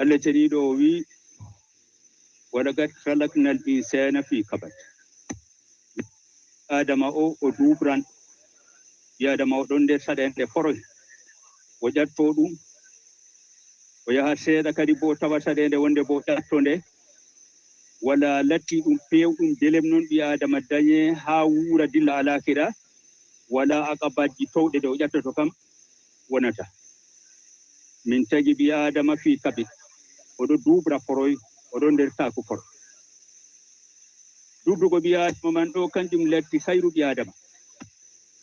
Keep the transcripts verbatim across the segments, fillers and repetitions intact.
Allah ceniiɗo o wii, "Walagat khalaqnal insana fi kabad." Adama o, o duubran. Ɓii Adama o ɗon nder saɗeende foroy. O ƴatto ɗum. O yaha seeɗa kadi bo o tawa saɗeende wonde bo o ƴatto nde. Wala latti ɗum peewɗum delem non ɓii Adama dañe haa wuura dilla alaakira. Wala aqabaaji towɗe ɗe o ƴattoto kam wonata. Min tagi ɓii Adama fii kabid. Oɗo duubra foroy, oɗo nder taaku foroy. Duubrugo ɓii Adama man ɗo, kanjum latti hayru ɓii Adama.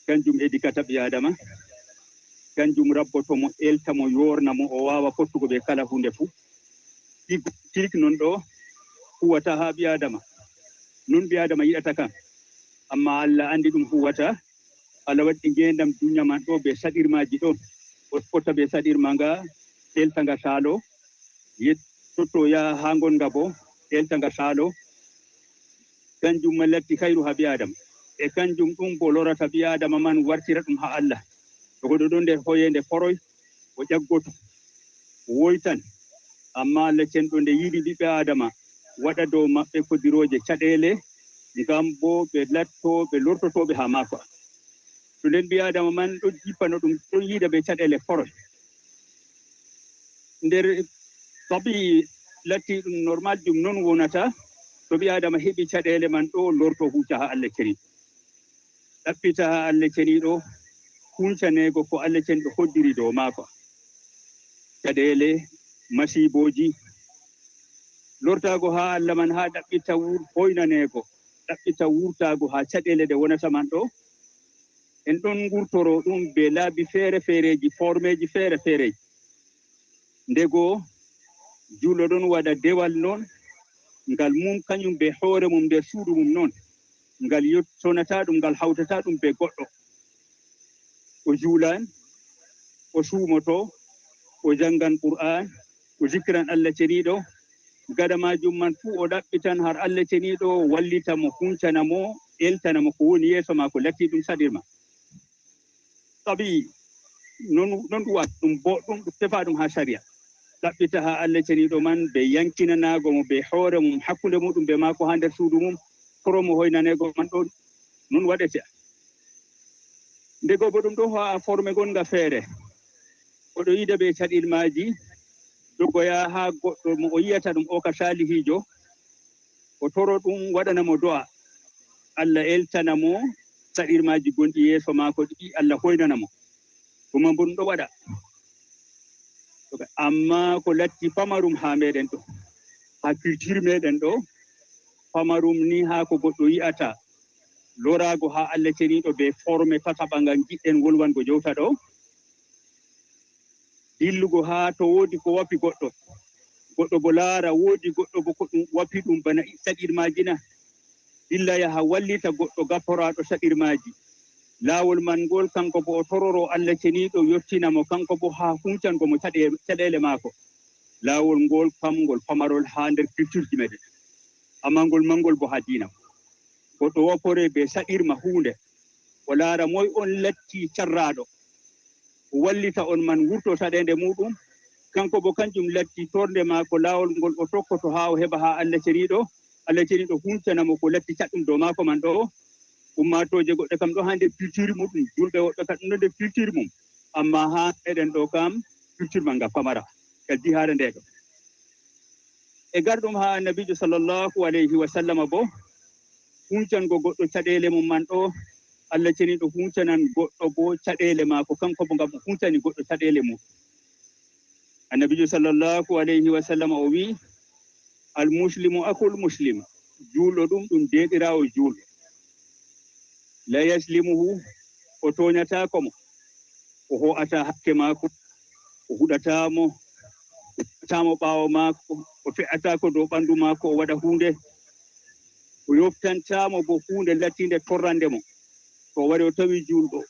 Kanjum edikata ɓii Adama. Kanjum rabboto mo, elta mo, yoorna mo, o waawa fottugo be kala huunde fuu. Ɗiggo tirik non ɗo huwata haa ɓii Adama. Non ɓii Adama yiɗata kam. Amma Allah anndi ɗum huwata. Allah waɗi ngeendam duniya man ɗo be saɗirmaaji ɗon. O fotta be saɗirma nga, elta nga saalo. Yettoto yaha haa ngonga bo, elta nga saalo. Kanjum man latti hayru haa ɓii Adama. E kanjum ɗum bo lorata ɓii Adama man, wartira ɗum haa Allah. To goɗɗo ɗon nder hoyeende foroy, o ƴaggoto, o woytan. Amma Allah cenɗo nde yiɗi ɓiɓɓe Adama, waɗa dow maɓɓe kodirooje caɗeele, ngam bo ɓe latto ɓe lortotooɓe haa maako. To nden ɓii Adama man ɗo jippano ɗum, ɗon yiida be caɗeele foroy. Nder tabi'i latti ɗum normal, ɗum non wonata. To ɓii Adama heɓi caɗeele man ɗo, lorto huuca haa Allah ceniiɗo. Ɗaɓɓita haa Allah ceniiɗo huncaneego ko Allah ceniiɗo hoddiri dow maako. Caɗeele, masiibooji. Lortaago haa Allah man haa ɗaɓɓita wur-, hoynaneego. Ɗaɓɓita wurtaago haa caɗeele ɗe wonata man ɗo. En ɗon ngurtoro ɗum be laabi feere-feereeji, formeeji feere-feereeji. Ndego, juulɗo ɗon waɗa dewal non, ngal mum kanyum be hoore mum nder suudu mum non. Ngal yottonata ɗum, ngal hawtata ɗum be goɗɗo. O juulan, o suumoto, o jangan Qur'an, o zikran Allah ceniiɗo. Gaɗa maajum man fuu o ɗaɓɓitan har Allah ceniiɗo wallita mo, huncana mo, eltana mo ko woni yeeso maako, latti ɗum saɗirma. Tabi'i, non, non ɗum waɗa ɗum boɗɗum, ɗum tefa ɗum haa sariya. Ɗaɓɓita haa Allah ceniiɗo man be yankinanaago mo be hoore mum, hakkunde muɗum be maako haa nder suudu mum, toro mo hoynaneego man ɗon, non waɗete. Ndego bo ɗum ɗo haa forme gonga feere. Oɗo yiida be caɗirmaaji, dogoya haa goɗɗo mo o yi'ata ɗum o ka saalihiijo, o toro ɗum waɗana mo do'a. Allah eltana mo saɗirmaaji gonɗi yeeso maako ɗi, Allah hoynana mo. Ɗum man bo ɗum ɗo waɗa. Amma ko latti pamarum haa meɗen ɗo, haa culture meɗen ɗo, pamarum ni haa ko goɗɗo yi'ata, loraago haa Allah ceniiɗo be forme tataɓa ngal ngiɗɗen wolwango jowta ɗo. Dillugo haa to woodi ko wafi goɗɗo, goɗɗo bo laara woodi goɗɗo bo ko ɗum wafi ɗum bana saɗirmaaji na. Dilla yaha wallita goɗɗo gaforaaɗo saɗirmaaji. Laawol man ngol, kanko bo o tororo Allah ceniiɗo yottina mo, kanko bo haa huncango mo caɗe-, caɗeele maako. Laawol ngol kam ngol pamarol haa nder cultureji meɗen. Amma ngol mangol bo haa diina. Goɗɗo wafore be saɗirma huunde. O laara moy on latti carraaɗo. O wallita on man wurto saɗeende muɗum. Kanko bo kanjum latti tornde maako, laawol ngol o tokkoto haa o heɓa haa Allah ceniiɗo. Allah ceniiɗo huncana mo ko latti caɗɗum dow maako man ɗo. Ummaatooje goɗɗe kam ɗo haa nder culture muɗum. Julɓe woɗɓe kam ɗum ɗo nder culture mum. Amma haa meɗen ɗo kam culture man nga pamara. Ka jihaare nde ɗo. E garɗum haa Annabiijo sallallahu alayhi wa sallama bo, huncango goɗɗo caɗeele mum man ɗo, Allah ceniiɗo huncanan goɗɗo bo caɗeele maako, kanko bo ngam o huncani goɗɗo caɗeele mum. Annabiijo sallallahu alayhi wa sallama o wi'i, "Al muslimu akhul muslim," juulɗo ɗum, ɗum deerɗiraawo juulɗo. "La yaslimuhu," o tooñataako mo. O ho'ataa hakke maako, o huɗataa mo, o huɗataa mo ɓaawo maako, o fe'ataako dow ɓandu maako, o waɗa huunde. O yoftantaa mo bo huunde lattiinde torrande mo. To o wari o tawi juulɗo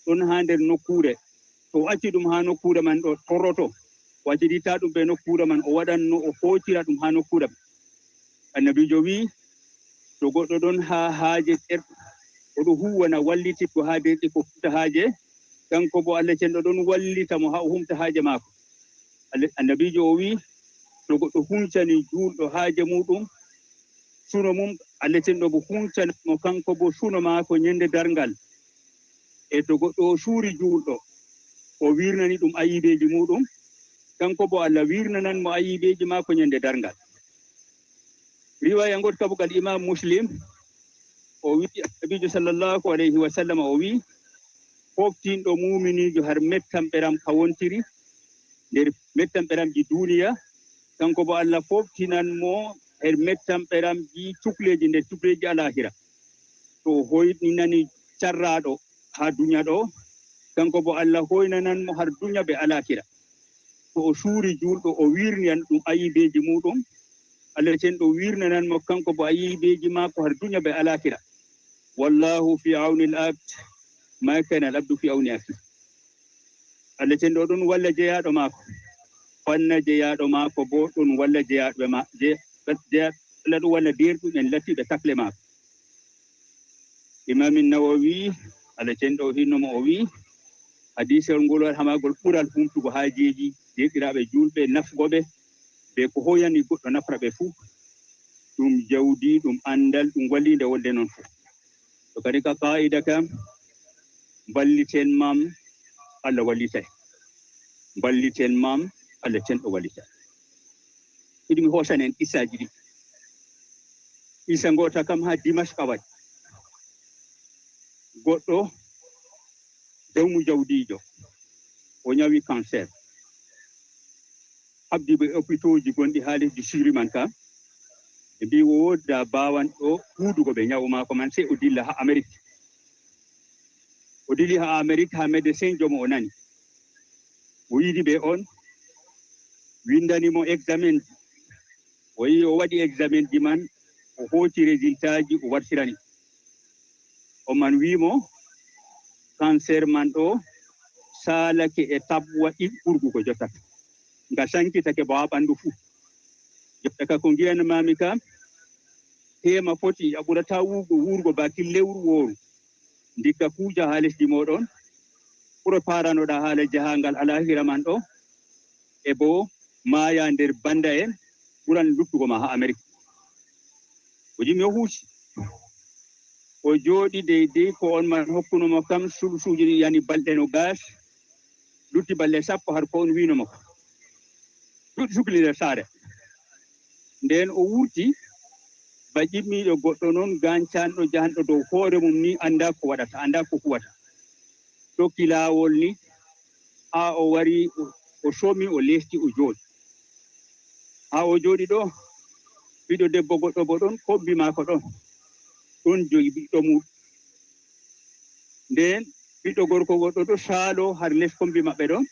ɗon haa nder nokkuure, to o acci ɗum haa nokkuure man ɗo torroto, o accititta ɗum be nokkuure man, o waɗan no o hoocira ɗum haa nokkuure man. Annabiijo wi'i, to goɗɗo ɗon haa haaje nder, o ɗo huuwana wallitirgo haa nder ɗi ko humta haaje, kanko bo Allah cenɗo ɗon wallita mo haa o humta haaje maako. Allah, Annabiijo o wi'i, To goɗɗo huncani juulɗo haaje muuɗum, suno mum, Allah cenɗo bo huncani mo kanko bo suno maako nyande darngal. E to goɗɗo o suuri juulɗo, o wirnani ɗum ayibeeji muuɗum, kanko bo Allah wirnanan mo ayibeeji maako nyande darngal. Riwaya ngoto kabugal Imam Muslim, o wi'i, Annabiijo sallallahu alayhi wa sallam o wi'i, "Foftinɗo muuminiijo har mettam ɓeram ka wontiri nder mettam ɓeramji duuniya, kanko bo Allah foftinan mo her mettam ɓeramji cukleeji nder cukleeji alaahira. To o hoyɗinani carraaɗo haa dunya ɗo, kanko bo Allah hoynanan mo har dunya be alaahira. To o suuri juulɗo, o wirniyan ɗum ayibeeji muuɗum, Allah cenɗo wirnanan mo kanko bo ayibeeji maako har dunya be alaahira. Wallahu fi awni al-abd, ma kana al-abdu fi awni akhi." Allah cenɗo ɗon walla jeyaaɗo maako, fanna jeyaaɗo maako bo ɗon walla jeyaaɓe ma-, je-, jeyaaɓe, Allah ɗon walla deerɗuɓen lattiiɓe takle maako. Imaamin Nawawi, Allah cenɗo o hinno mo, o wi'i, hadiisewol ngol wari hamagol ɓural humtugo haajeeji deerɗiraaɓe juulɓe, nafgo ɓe, be ko hoyani goɗɗo nafra ɓe fuu, ɗum jawdi, ɗum anndal, ɗum walliinde wolde non fuu. To kadi ka qaa'ida kam, mballiten mam, Allah wallitay. Mballiten mam, Allah cenɗo wallitay. Iɗum mi hoosan en qissaaji ɗi. Qissa ngoota kam haa Dimashqa waɗi. Goɗɗo jawmu jawdiijo, o nyawi cancer. Habdi ɓe hôpitauxji gonɗi haa lesdi Siri man ka. Ɓe mbi'i o wooda baawanɗo huudugo ɓe nyawu maako man, sey o dilla haa Amerik. O dilli haa Amerik, haa médecin jo mo o nani. O yiidi ɓe on, windani mo examenji. O yi'i o waɗi examenji man, o hooci résultatji, o wartirani. On man wi'i mo, cancer man ɗo saalake e tabwa ɗiɗi ɓurgu ko jottata. Nga sankitake bo haa ɓandu fuu. Jotta ka ko ngi'anmaami ka, teema foti a ɓurataa wuugo, wuurgo baakin lewru wooru. Ndikka kuuja haa lesdi mooɗon, préparanoɗaa haala jahaangal alaahira man ɗo, e bo maaya nder banda en, ɓuran luttugo ma haa Amerik. O jimi o huuci. O jooɗi deydey ko on man hokkuno mo kam sulusuuji ɗi yani balɗe nogas, lutti balɗe sappo har ko on wi'no mo kam. Ɗuɗi sukli nder saare. Nden o wurti, ba ƴimmiiɗo goɗɗo non, gaancanɗo jahanɗo dow hoore mum ni, anndaa ko waɗata, anndaa ko huwata. Tokki laawol ni, haa o wari, o, o somi, o leesti, o jooɗi. Haa o jooɗi ɗo, ɓiɗɗo debbo goɗɗo bo ɗon, kombi maako ɗon, ɗon jogi ɓiɗɗo mum. Nden ɓiɗɗo gorko goɗɗo ɗo saalo har les kombi maɓɓe ɗon.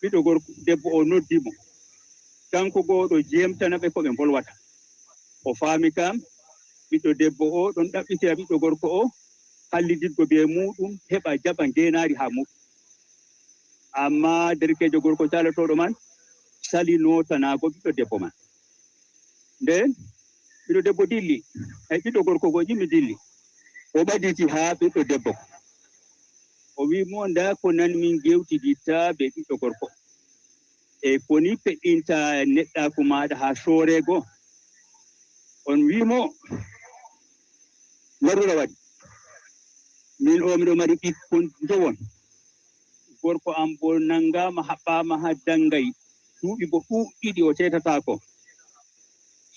Ɓiɗɗo gorko, debbo o noddi mo. Kanko go o ɗo jemtana ɓe ko ɓe mbolwata. O faami kam, ɓiɗɗo debbo o ɗon ɗaɓɓitira ɓiɗɗo gorko o, hallididgo be muuɗum, heɓa jaɓa ngeenaari haa muuɗum. Ammaa derkeejo gorko caalotooɗo man sali nootanaago ɓiɗɗo debbo man. Nden ɓiɗɗo debbo dilli, ay, ɓiɗɗo gorko go jimmi dilli. O ɓaditi haa ɓiɗɗo debbo. O wi'i mo, "Ndaa ko nan min ngewtiditta be ɓiɗɗo gorko. E koni peɗɗinta neɗɗaaku maaɗa haa sooreego?" On wi'i mo, "Larura waɗi. Min o miɗo mari ɓikkon njowon. Gorko am bo nangaama, haɓɓaama haa dangay. Duuɓi bo ɗuuɗɗiɗi o teetataako.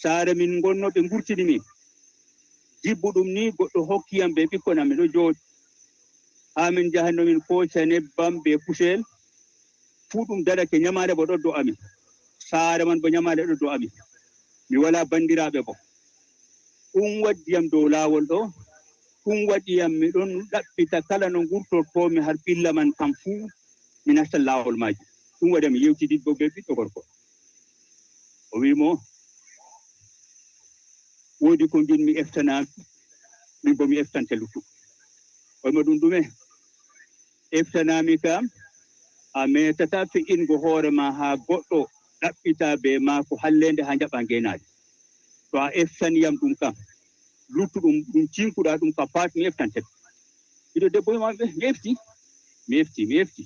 Saare min ngonno ɓe ngurtini min. Jibbuɗum ni goɗɗo hokki yam be ɓikkon am, miɗo jooɗi. Haa min njahanno min kooca nebbam be kusel. Fuu ɗum darake nyamaale bo ɗo do'ami. Saare man bo nyamaale ɗo do'ami. Mi walaa bandiraaɓe bo. Ɗum waddi yam dow laawol ɗo. Ɗum waɗi yam miɗon ɗaɓɓita kala no ngurtortoomi har ɓilla man kam fuu mi nasta laawol maajum. Ɗum waɗi yam mi yewtididgo be ɓiɗɗo gorko." O wi'i mo, "Woodi ko ngiɗmi eftana, min bo mi eftante luttu." O wi'i mo, "Ɗum ɗume?" "Eftanaami kam, a meetataa fe'ingo hoore ma haa goɗɗo ɗaɓɓita be maako halleende haa njaɓa ngeenaari. To a eftani yam ɗum kam, luttuɗum ɗum cinkuɗa ɗum ka pat mi eftante ɗum." Ɓiɗɗo debbo wi'i mo, "Mi efti, mi efti, mi efti.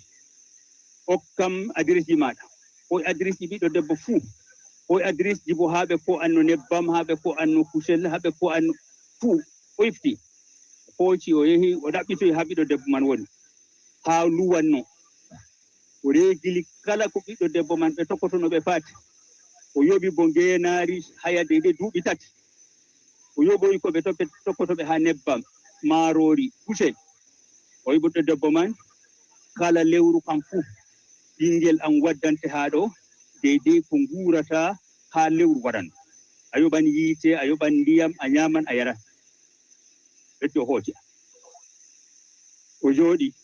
Hokkam adiresji maaɗa." O adresji ɓiɗɗo debbo fuu. Koye adresse ji bo, haa ɓe ko anno nebbam, haa ɓe ko anno kusel, haa ɓe ko anno fuu. O ifti, o hooci, o yehi, o ɗaɓɓitoyi haa ɓiɗɗo debbo man woni, haa luwanno. O reegili kala ko ɓiɗɗo debbo man ɓe tokkotono ɓe faati. O yoɓi bo ngeenaari haya deydey duuɓi tati. O yoɓoyi ko ɓe tokke-, tokkoto ɓe haa nebbam, maaroori, kusel. O wi'i ɓiɗɗo debbo man, "Kala lewru kam fuu, ɓinngel am waddante haa ɗo, deydey ko nguurata haa lewru waran. A yoɓan yiite, a yoɓan ndiyam, a nyaaman, a yaran." Ɓeddi o hooci. O jooɗi.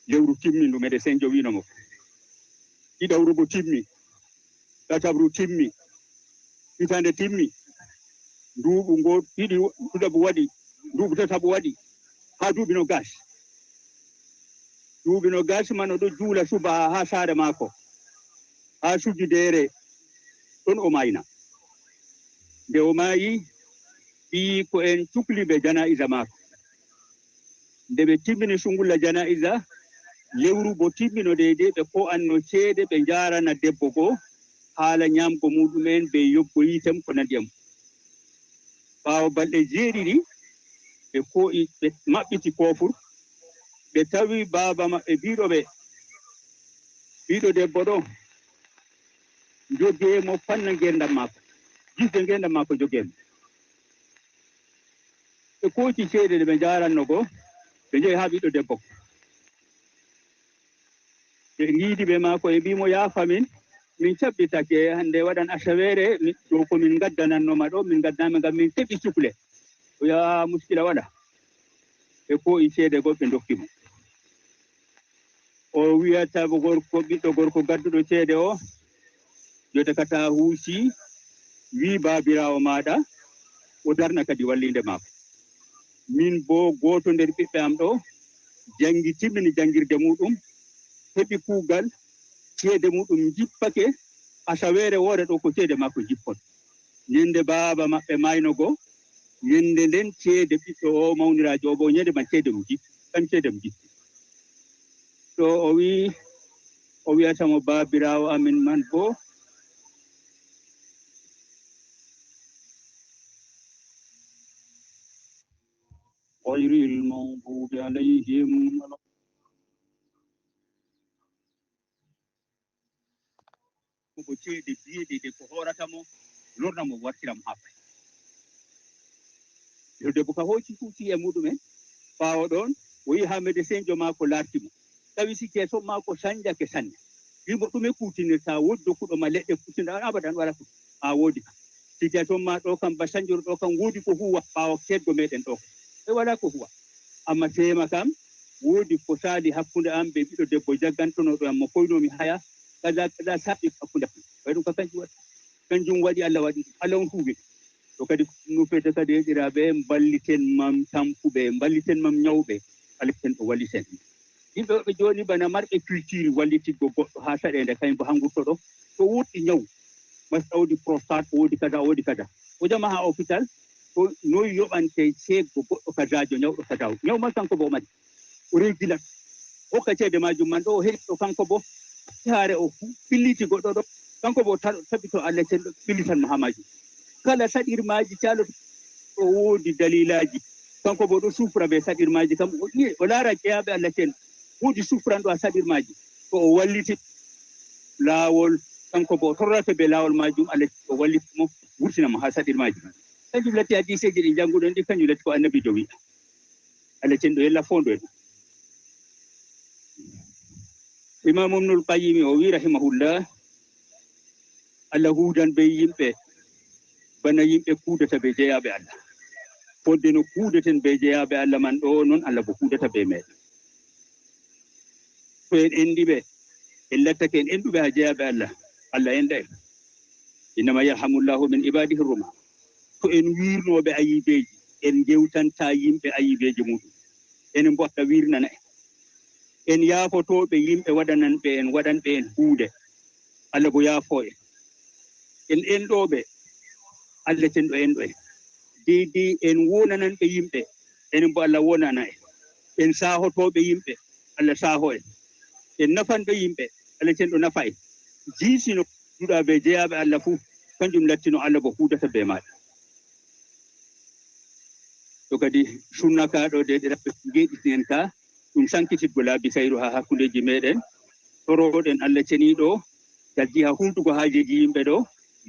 Lewru timmi, ndu médecin jo wi'no mo. Ɗiɗawru bo timmi. Tatabru timmi. Hitaande timmi. Nduuɓu ngo ɗiɗi, ɗiɗaɓu waɗi. Nduuɓu tataɓu waɗi. Haa duuɓi nogas. Duuɓi nogas man o ɗo juula suba haa saare maako. Haa sujudeere ɗon o maayna. Nde o maayi, ɓiyiiko en cukli ɓe janaa'iza maako. Nde ɓe timmini sungulla janaa'iza, lewru bo timmino deydey, ɓe ko'anno ceede ɓe njaarana debbo go haala nyaamgo muuɗum'en bee yoɓgo yiite mum ko nanndi e mum. Ɓaawo balɗe jeeɗiɗi, ɓe ko'i, ɓe maɓɓiti koofur, ɓe tawi baaba maɓɓe biiɗo ɓe, biiɗo debbo ɗo, njogee mo, fanna ngeendam maako, jifde ngeendam maako, njogee mo. Ɓe kooci ceede ɗe ɓe njaaranno go, ɓe njehi haa ɓiɗɗo debbo. Ɓe ngiidi ɓe maako, ɓe mbii mo, "Yaafa min, min cabbitake, hannde waɗan asaweere, min, ɗo ko min ngaddananno ma ɗo, min ngaddanaa ma ngam min keɓi cukle." O wi'i, "Aa, muskila walaa." Ɓe koo'i ceede go, ɓe ndokki mo. O wi'ata bo gorko, ɓiɗɗo gorko gadduɗo ceede o, "Jodeka taa huuci, wi' baabiraawo maaɗa, o darna kadi walliinde maako. Min boo, gooto nder ɓiɓɓe am ɗo, janngi, timmini janngirde muuɗum, heɓi kuugal, ceede muuɗum njippake, asaweere woore ɗo ko ceede maako njippon." Nyannde baaba maɓɓe maayno go, nyannde nden ceede ɓiɗɗo o mawniraajo o, bo nyannde man ceede mum jippi, kam ceede mum jippi. To o wi'i, o wi'ata mo, "Baabiraawo amin man boo." غير المغضوب عليهم ولا Ko ceede biyeɗe ɗe ko hoorata mo, lorna mo, wartira mo haa pay. Yo debbo ka hooci huuci e muuɗum en, ɓaawo ɗon, o yehi haa médecin jo maako laarti mo. Tawi situation maako sanjake sanne. Wi' mo, "Ɗume kuutinirta? Woodi dokkuɗo ma leɗɗe kuutinirta?" "Abadan, walaa ko." "A woodi ka. Situation ma ɗo kam, ba sanjoro ɗo kam, woodi ko huwa ɓaawo keedgo meɗen ɗo kam. E walaa ko huwa. Amma teema kam, woodi ko saali hakkunde am be ɓiɗɗo debbo jaggantonoɗo am mo koynoomi haya, kaza, kaza saa'i hakkunde am." Way ɗum ka kanjum waɗi. Kanjum waɗi Allah waɗi ɗum. Allah on huuwi. To kadi nufete kadi, heɗiraaɓe, mballiten mam tampuɓe, mballiten mam nyawɓe, Allah ken ɗo walliten. Yimɓe woɓɓe jooni bana marɓe culture wallititgo goɗɗo haa saɗeende, kañum bo haa ngurtoɗo. To woodi nyawu, masta woodi prostate, woodi kaza, woodi kaza. O jama haa hôpital, ko noy yoɓante ceedgo goɗɗo kazaajo, nyawɗo kaza? Nyawu man kanko bo o mari. O regilat. Hokka ceede maajum man ɗo, o heɗi ɗo kanko bo. Haare o fu-, filliti goɗɗo ɗo. Kanko bo ta-, tabito Allah cenɗo fillitan mo haa maajum. Kala saɗirmaaji caaloto, o woodi dalilaaji. Kanko bo ɗo sufra be saɗirmaaji kam. O ƴi'e, o laara jeyaaɓe Allah cenɗo. Woodi sufranɗo haa saɗirmaaji. To o walliti laawol, kanko bo o torrake be laawol maajum, Allah o walliti mo, wurtina mo haa saɗirmaaji. Kanjum latti hadiiseeji ɗi njannguɗon ɗi, kanjum latti ko Annabiijo wi'i. Allah cenɗo yella fondo en. Imam Ibnul Qayyim o wi rahimahullah, Allah huudan be yimɓe bana yimɓe kuudata be jeyaaɓe Allah. Fodde no kuudeten be jeyaaɓe Allah man ɗo, non Allah bo huudata be meɗen. To en enɗi ɓe, en lattake en enɗuɓe haa jeyaaɓe Allah, Allah enɗa en. Innama yarhamullahu min ibadihi ruma. To en wiirnooɓe ayibeeji, en ngewtanta yimɓe ayibeeji muɗum. Enen bo Allah wiirnana en. En yaafotooɓe yimɓe waɗananɓe en, waɗanɓe en huunde, Allah bo yaafo en. En enɗooɓe, Allah cenɗo enɗo en. Deydey en wonananɓe yimɓe, enen bo Allah wonana en. En saahotooɓe yimɓe, Allah saaho en. En nafanɓe yimɓe, Allah cenɗo nafa en. Jiisino duɗa be jeyaaɓe Allah fuu, kanjum lattino Allah bo huudata be maaɗa. To kadi sunna ka ɗo, deerɗiraaɓe, ngeɗitinen ka, ɗum sankititgo laabi kayru haa hakkundeeji meeɗen. Toroɗen Allah ceniiɗo, gal jiha humtugo haajeeji yimɓe ɗo,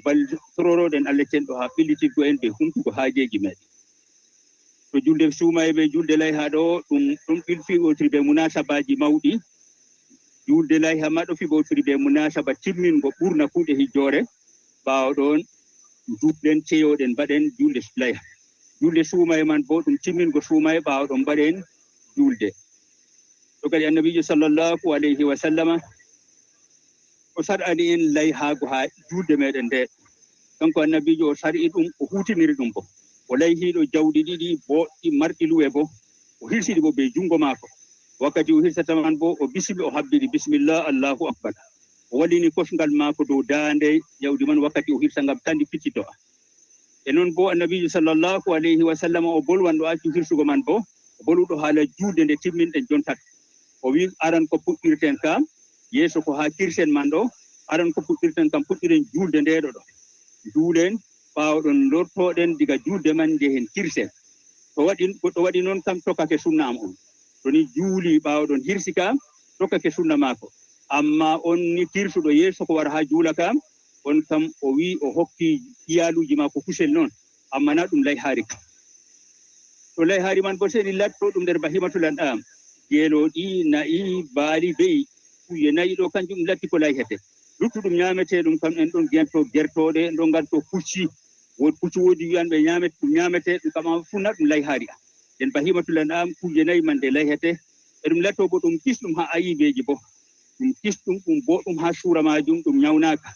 bal toroɗen Allah cenɗo haa ɓillititgo en be humtugo haajeeji meeɗen. To julde suumaye be julde layha ɗo, ɗum, ɗum ɗi fiɓotiri be munasabaaji mawɗi. Julde layha ma ɗo fiɓotiri be munasaba timmingo ɓurna kuuɗe hijjoore. Ɓaawo ɗon, julden, ceyoɗen, mbaɗen julde layha. Julde suumaye man bo, ɗum timmingo suumaye, ɓaawo ɗon mbaɗen julde. To kadi Annabiijo sallallahu alayhi wa sallama, o sar'ani en layhaago haa julde meeɗen nde. Kanko Annabiijo o sar'i ɗum, o huutiniri ɗum bo. O layhiiɗo jawɗi ɗiɗi booɗɗi marɗi luwe bo. O hirsiɗi bo be junngo maako. Wakkati o hirsata man bo, o bismi, o habbiri, "Bismillah, Allahu Akbar." O wallini kosngal maako dow daande jawdi man wakkati o hirsa ngam ta ndi fittito. E non bo Annabiijo sallallahu alayhi wa sallam o bolwan ɗo accu hirsugo man bo, o boluɗo haala julde nde timminɗen jonta. O wi, "Aran ko puɗɗirten kam, yeeso ko haa kirsen man ɗo, aran ko puɗɗirten kam, puɗɗiren julde nde ɗo ɗo. Juulen, ɓaawo ɗon lortoɗen diga julde man njehen kirsen." To waɗi, goɗɗo waɗi non kam tokkake sunna am on. To ni juuli ɓaawo ɗon hirsi kam, tokkake sunna maako. Amma on ni kirsuɗo yeeso ko wara haa juula kam, on kam o wi o hokki iyaaluuji maako kusel non, amma na ɗum layhaari kam. To layhaari man bo seni latto ɗum nder bahimatul an'am, geelooɗi, na'i, baali, be'i, kuuje nayi ɗo kanjum latti ko layhete. Luttuɗum nyaamete ɗum kam en ɗon gento gertooɗe, en ɗon nganto pucci. Woodi pucci woodi wi'an ɓe nyaamete, ɗum nyaamete, ɗum kam amma fu na ɗum layhaari am. Nden bahimatul an'am kuuje nayi man ɗe layhete. E ɗum latto bo ɗum kisɗum haa ayibeeji bo. Ɗum kisɗum, ɗum boɗɗum haa suura maajum, ɗum nyawnaaka.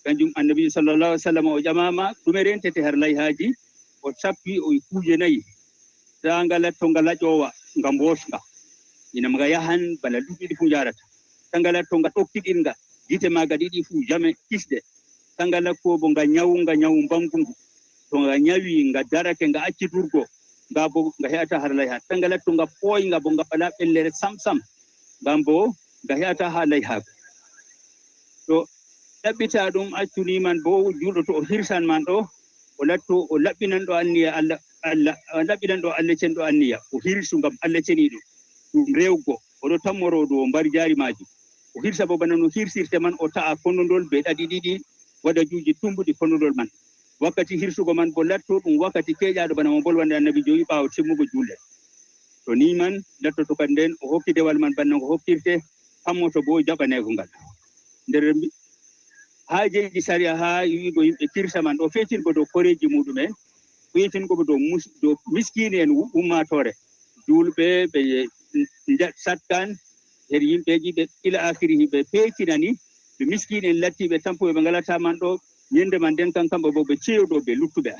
Kanjum Annabi sallallahu alaihi wasallam o ƴamaama, ɗume rentete har layhaaji? O sappi, o wi kuuje nayi. Taa nga latto nga laƴoowa, nga mbosnga. Ina nga yahan bana duuɓi ɗiɗi fu njaarata. Taa nga latto nga ɗokkiɗinga, gite maaga ɗiɗi fu jame kisɗe. Taa nga lakko bo nga nyawu, nga nyawu mbangungu. To nga nyawi, nga darake, nga acci durgo, nga bo nga he'ata har layha. Taa nga latto nga pooynga bo nga walaa ɓellere sam sam. Ngam bo nga he'ata haa layhaaku. To ɗaɓɓita ɗum, accuni man bo, juulɗo to o hirsan man ɗo, o latto, o laɓɓinan ɗo anniya Allah, Allah, o laɓɓinan ɗo Allah cenɗo anniya. O hirsu ngam Allah ceniiɗo. Ɗum rewgo, o ɗo tammoro dow mbarjaari maajum. O hirsa bo bana no hirsirte man, o ta'a kondondol be ɗaɗi ɗiɗi, waɗa juuji tumbuɗi kondondol man. Wakkati hirsugo man bo latto ɗum wakkati keeƴaaɗo bana mo bolwande Annabi jowi ɓaawo timmugo juulde. To ni man lattoto kadi nden o hokki dewal man bana ko hokkirte, hammoto bo jaɓaneego ngal. Nder mbi-, haajeeji sariya haa wi'ugo yimɓe kirsa man ɗo feetingo dow koreeji muɗum'en, feetingo bo dow mus-, dow miskiin'en wu-, ummaatoore, juulɓe, ɓe nja-, sattan, her yimɓeeji ɓe ila akirihi ɓe feetinani, ɓe miskiin'en lattiiɓe tampuɓe ɓe ngalata man ɗo, nyende man nden kam kamɓe bo ɓe ceyodo be luttuɓe.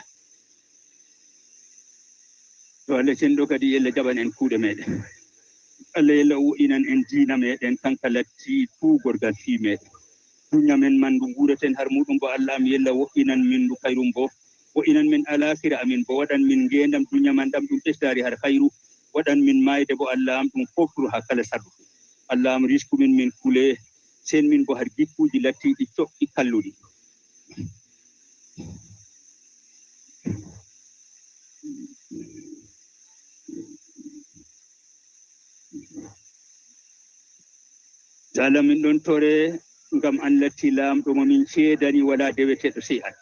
To Allah cenɗo kadi yella jaɓan en kuuɗe meeɗen. Allah yella o wo'inan en diina meeɗen, kanka latti tuugorgal fii meeɗen. Dunya men man ndu nguureten har muɗum bo Allah am yella wo'inan min ndu kayrum bo. Wo'inan min alaakhira amin bo, waɗan min ngeendam dunya man ɗam ɗum ɓesdaari har khayru. Waɗan min maayde bo Allah am ɗum fofturu haa kala sarru. Allah am risku min min kule, sen min bo har gikkuuji lattiiɗi coɓɗi kalluɗi. Taala min ɗon tore ngam an latti laamɗo mo min ceedani walaa deweteeɗo sey an.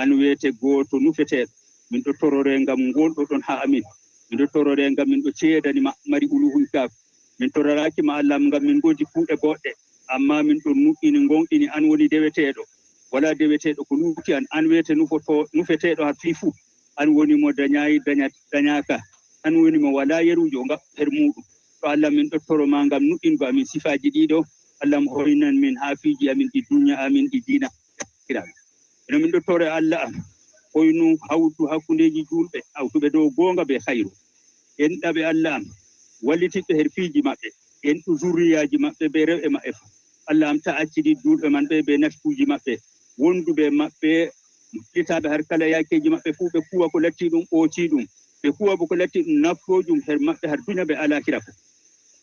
An weete gooto nufeteeɗo. Min ɗo torore ngam ngonɗo ɗon haa amin. Min ɗo torore ngam min ɗo ceedani ma mari uluhunkaaku. Min toraraaki ma Allah am ngam min ngoodi kuuɗe boɗɗe. Amma min ɗon nuɗɗini ngonɗini an woni deweteeɗo. Walaa deweteeɗo ko luuti an. An weete nufoto-, nufeteeɗo haa fii fuu. An woni mo danyaay danya-, danyaaka. An woni mo walaa yeruujo nga her muuɗum. To Allah min ɗo toro ma ngam nuɗɗingo amin sifaaji ɗiɗo. Allah mo hoynan min haa fiiji amin ɗi dunya amin ɗi diina. Kiraami. Eno min ɗo toro Allah am. Hoynu hawtu hakkundeeji juulɓe, hawtuɓe dow goonga be khayru. En ɗaɓe Allah am. Wallititɓe her fiiji maɓɓe. En ɗu zurriyaaji maɓɓe be rewɓe maɓɓe fuu. Allah am ta accidi juulɓe man ɓe be naskuuji maɓɓe. Wonduɓe maɓɓe Litaɓe har kala yaakeeji maɓɓe fuu, ɓe kuwa ko latti ɗum, ɓooci ɗum. Ɓe kuwa bo ko latti ɗum nafroojum her maɓɓe har dunya be alakhira fuu.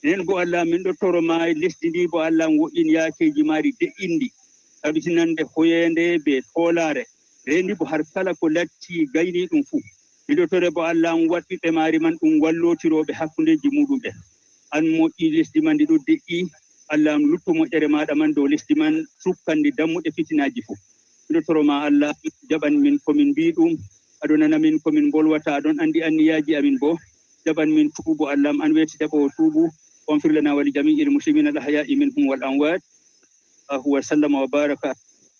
Nden bo Allah, min ɗo toro ma lesdi ndi bo Allah, wo'in yaakeeji maari de'indi. tabitinande hoyeende be hoolaare, reendi bo har kala ko latti gayni ɗum fuu. Miɗo tore bo Allah am waɗ ɓiɓɓe maari man ɗum wallootirooɓe hakkundeeji muuɗum ɓen. An moƴƴi lesdi man ndi ɗo deƴƴi, Allah am luttu moƴƴere maaɗa man dow lesdi man, sukkandi dammuɗe fitinaaji fuu. Miɗo toro ma Allah, jaɓan min ko min mbii ɗum, aɗo nana min ko min mbolwata, aɗon anndi anniyaaji amin bo. Jaɓan min tuubu Allah am, an weeti jaɓoowo tuubu. واغفر لنا ولجميع المسلمين الأحياء منهم والأموات. وصلى الله وبارك على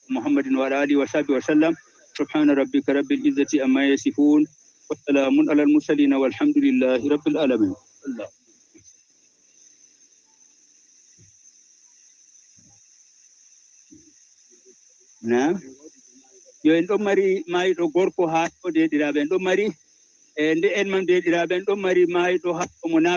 محمد وعلى آله وصحبه وسلم. سبحان ربك رب العزة عما يصفون. وسلام على المرسلين والحمد لله رب العالمين. Na? Yo en ɗon mari maayɗo gorko haa ɗo, deeɗiraaɓe, en ɗon mari, e nde en man, deeɗiraaɓe, en ɗon mari maayɗo haa ɗo mo na